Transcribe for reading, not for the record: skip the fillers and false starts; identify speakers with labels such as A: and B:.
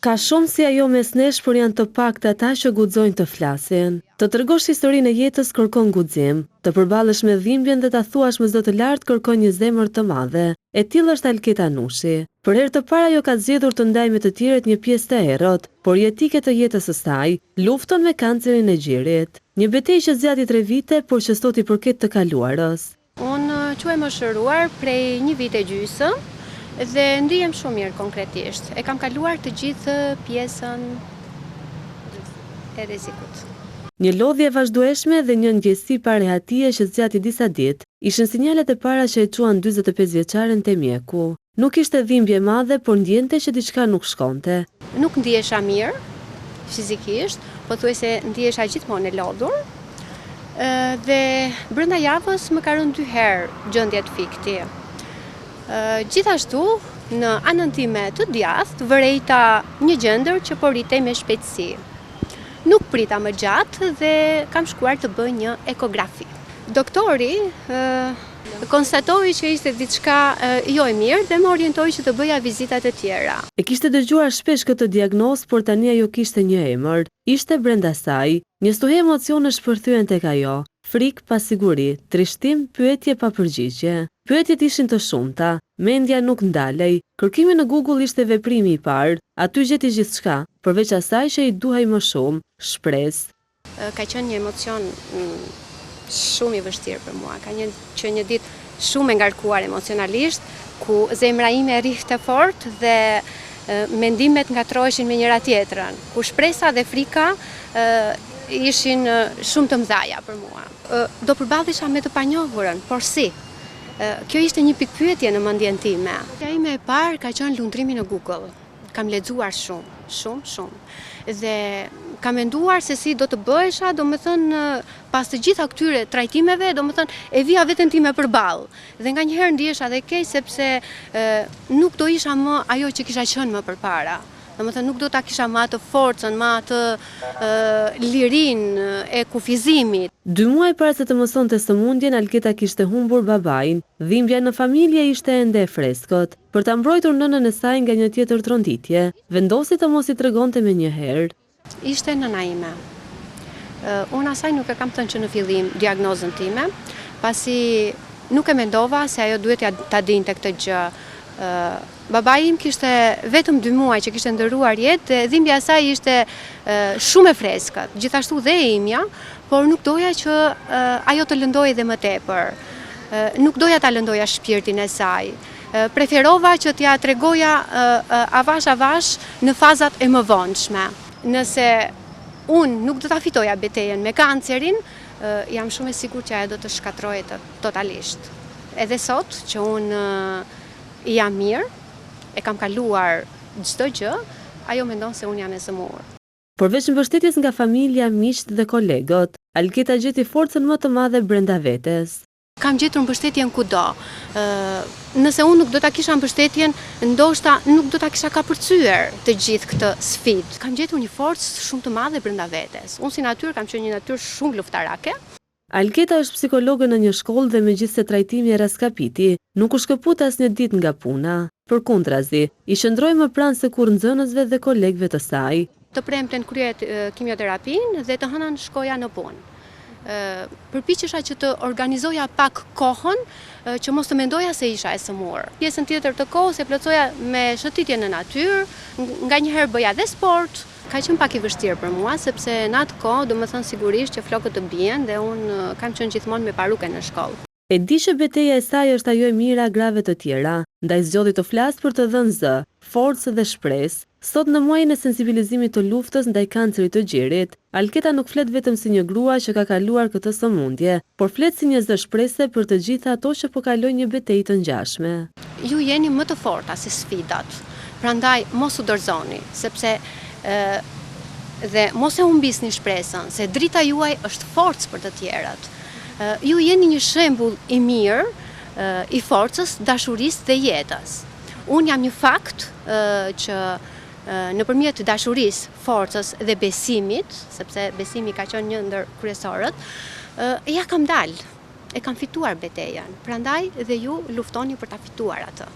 A: Ka shumë si ajo mes nesh, por janë të paktë ata që guxojnë të flasin. Të tregosh historinë e jetës kërkon guxim. Të përballesh me dhimbjen dhe ta thuash me zë të lartë kërkon një zemër të madhe. E tillë është Alketa Nushi. Për herë të parë ajo ka zgjedhur të ndajë me të tjerët një pjesë të errët, por jetike të jetës së saj, luftën me kancerin e gjirit. Një betejë që zgjati tre vite, por që sot i përket të kaluarës.
B: Unë quhem e shëruar prej një vit e gjysmë dhe ndihem shumë mirë konkretisht. E kam kaluar të gjithë pjesën e rrezikut.
A: Një lodhje e vazhdueshme dhe një ndjesi parehatie që zgjati disa ditë, ishin sinjalet e para që e çuan 45 vjeçaren te mjeku. Nuk ishte dhimbje e madhe, por ndjente që diçka nuk shkonte.
B: Nuk ndihesha mirë fizikisht, pothuajse ndihesha gjithmonë e lodhur. Dhe brenda javës më ka rënë dy herë gjendje të fikti. Gjithashtu, në anën time të djathtë vërejta një gjendër që po rritej me shpejtësi. Nuk prita më gjatë dhe kam shkuar të bëj një ekografi. Doktori konstatoi që ishte diçka jo e mirë dhe më orientoi që të bëja vizitat e tjera.
A: E kishte dëgjuar shpesh këtë diagnozë, por tani ajo kishte një emër. Ishte brenda saj. Një stuhi emocionesh shpërthyen tek ajo. Frikë, pasiguri, trishtim, pyetje pa përgjigje. Pyetjet ishin të shumta. Mendja nuk ndalej. Kërkimi në Google ishte veprimi i parë. Aty gjeti gjithçka, përveç asaj që i duhej më shumë, shpresë.
B: Ka qenë një emocion shumë i vështirë për mua. Ka një qenë një ditë shumë e ngarkuar emocionalisht, ku zemra ime rrihte fort dhe mendimet ngatërroheshin me njëra tjetrën, ku shpresa dhe frika ishin shumë të mëdhaja për mua. Do përballesha me të panjohurën, por si? Kjo ishte një pikëpyetje në mendjen time. Ja ime e parë ka qenë lundrimi në Google. Kam lexuar shumë, shumë, shumë. Dhe kam menduar se si do të bëhesha, domethënë, pas të gjitha këtyre trajtimeve, domethënë, e vija veten time përballë. Dhe nganjëherë ndihesha dhe keq sepse nuk do isha më ajo që kisha qenë më përpara. Domethënë, nuk do ta kisha më atë forcën, më atë lirinë e kufizimit.
A: Dy muaj para se të mësonte sëmundjen, Alketa kishte humbur babain. Dhimbja në familje ishte ende e freskët. Për ta mbrojtur nënën e saj nga një tjetër tronditje, vendosi të mos i tregonte menjëherë.
B: Ishte nëna ime. Unë asaj nuk e kam thënë që në fillim diagnozën time, pasi nuk e mendova se ajo duhet ta dinte këtë gjë. Babai im kishte vetëm dy muaj që kishte ndërruar jetë dhe dhimbja e saj ishte shumë e freskët, gjithashtu dhe e imja, por nuk doja që ajo të lëndohej dhe më tepër. Nuk doja ta lëndoja shpirtin e saj. Preferova që t'ia tregoja avash avash në fazat e mëvonshme. Nëse unë nuk do ta fitoja betejën me kancerin, jam shumë e sigurt që ajo do të shkatërrohej totalisht. Edhe sot që unë jam mirë, e kam kaluar çdo gjë, ajo mendon se unë jam e sëmurë.
A: Përveç mbështetjes nga familja, miqtë dhe kolegët, Alketa gjeti forcën më të madhe brenda vetes.
B: Kam gjetur mbështetjen kudo. Nëse unë nuk do ta kisha mbështetjen, ndoshta nuk do ta kisha kapërcyer të gjithë këtë sfidë. Kam gjetur një forcë shumë të madhe brenda vetes. Unë si natyrë kam qenë një natyrë shumë luftarake.
A: Alketa është psikologe në një shkollë dhe megjithëse trajtimi e rraskapiti, nuk u shkëput asnjë ditë nga puna. Përkundrazi, i qëndroi më pranë se kurrë nxënësve dhe kolegëve të saj.
B: Të premten kryet kimioterapinë dhe të hënën shkoja në punë. Përpiqesha që të organizoja pak kohën që mos të mendoja se isha e sëmurë. Pjesën tjetër të kohës e plotësoja me shëtitje në natyrë, nganjëherë bëja dhe sport. Ka qenë pak i vështirë për mua, sepse në atë kohë, domethënë sigurisht që flokët të bien dhe unë kam qenë gjithmonë me paruke në shkollë.
A: E di që beteja e saj është ajo e mijëra grave të tjera, ndaj zgjodhi të flasë për të dhënë zë, forcë dhe shpresë. Sot në muajin e sensibilizimit të luftës ndaj kancerit të gjirit, Alketa nuk flet vetëm si një grua që ka kaluar këtë sëmundje, por flet si një zë shprese për të gjitha ato që po kalojnë një betejë të ngjashme.
B: Ju jeni më të forta se sfidat, prandaj mos u dorëzoni, sepse dhe mos e humbisni shpresën, se drita juaj është forcë për të tjerët. Ju jeni një shembull i mirë i forcës, dashurisë dhe jetës. Unë jam një fakt që nëpërmjet dashurisë, forcës dhe besimit, sepse besimi ka qenë një ndër kryesorët, ia kam dalë, e kam fituar betejën. Prandaj dhe ju luftoni për ta fituar atë.